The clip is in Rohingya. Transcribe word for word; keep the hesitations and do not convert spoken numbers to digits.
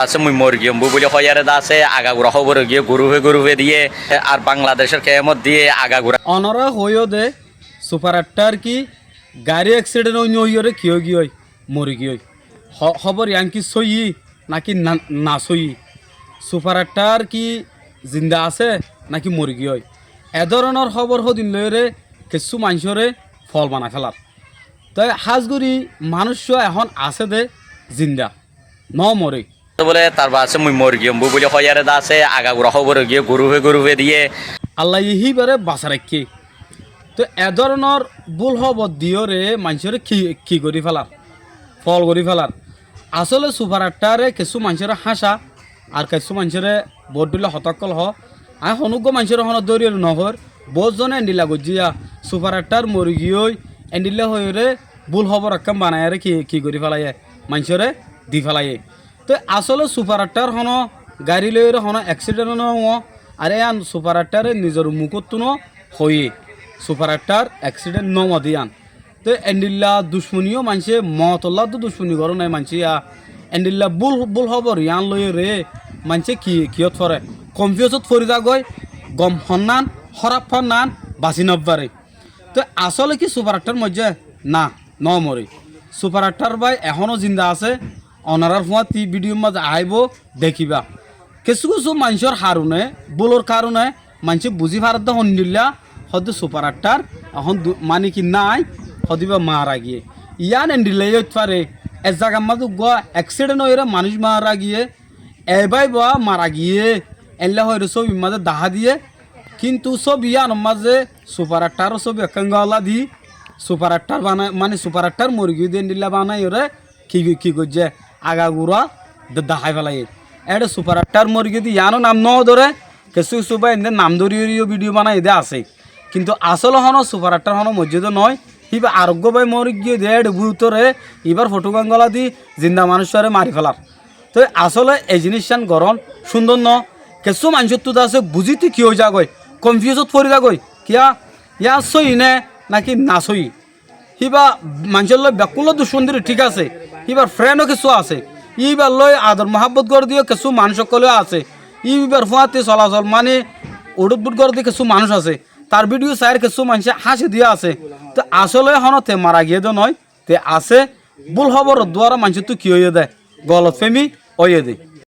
Asé mui mori giyóm buli hoiyaré de asé, agagura hóbor ói giyé, gurufe gurufe diyé, ar Bangladecór kemot diyé, agagura. Onorá hoiyó de, Sufar Esthar ki gari eksident ói noóiyoré ki ói giyói, mori giyói. Ho-, hóbor yián ki sóiyi náki na-, nasóiyi? Sufar Esthar ki zinda asé náki mori giyói? E dóronor hóbor hódin loiyóre kessú maincóre fool banai félar. Toi hás gorí manúic ehón asé de zinda, no more. Toi bóle tar baade mui mori giyóm buli hoiyaré de asé, agagura hóbor ói giyé, gurufe gurufe diyé. Allaye híbaré basai raikké. Toi e dóronor búl hóbor diyóre maincóre ki, ki gorí félar? Fool gorí félar. Asóle Sufar Esthare kessú maincóre háñca, ar kessú maincóre boóut dhóilla hotá ókkol hoó. Aññí honó uggúa maincóre honó dóriyoré nohoóir, boóut zone endilla goijjé yá, Sufar Esthar mori giyói, endilla hoiyóre búl hóbor ekkán banaiyóre ki, ki gorí félaiyé, maincóre di félaiyé. Toi asóle Sufar Esthar honó gari loiyóre honó eksident nóoó, ar yían Sufar Esthare nizor mukóttu nóoó hoiyé, Sufar Esthar eksident nóoó de yían. Te endilla ducmoni yó maincé, mootollá dú ducmoni goró nái maincé yá. Endilla búl, búl hóbor yián loiyóre maincé ki, kiyót foré? Konfiyusót fori zagói, gom honnán, hóraf honnán, basi nofare. Te asóle ki Sufar Esthar moijjé? Na, no more. Sufar Esthar bái ehóno zinda asé. Onorár fúañti bídhiyur mazé aibó, dekíba. Kessú kessú maincór harone, búlor karone, maincé buzí faredde hondilla, hoódde Sufar Esthar, ehón du-, mani ki nái, hoódde íba mara giyé. Yián endilla óit fare, ek zagar mazé uggúa eksident óiyore manúic mara giyé, e bái ba mara giyé, eilla hoiyore sóbir mazé dahá diyé, kintu sóbi yiánor mazé Sufar Esthar sóbi ekkán gola di, Sufar Esthar bana-, mani Sufar Esthar mori giyé de endilla banaiyore, ki, ki goijjé? Agagura de-, dahái félaiyé. Eçé Sufar Esthar mori giyé de yiáno nam no dóre, kessú kessú bái ende nam dóri dóri yó bídhiyu banaiyé de asé. Kintu asóle honó Sufar Esthar honó moijjé de noó, híba areggúa bái mori giyé de eçé bútore, ibár fotogán gola di zinda manúiccúare mari félar. Toi asóle e ziníccán gorón cúndor no, kessú maincóttu de asé buzíte ki ói zagói, konfiyusót fori zagói, kiyá, yá sóiyi né náki nasóiyi? Híba maincór loi bekkúnloi ducmon dóre thík asé, híbar fren ó kessú asé, híbar loi ador muhábbot goré de yó kessú manúic ókkol asé, híbar fúañti solasol mani uthút bút goré de kessú manúic asé, tar bídhiyu saiyóre kessú maincé háñci de yó asé. Te asóle honó te mara giyé de noó, te asé búl hóboror duara maincóttu ki óiye de, golotfémi óiye de.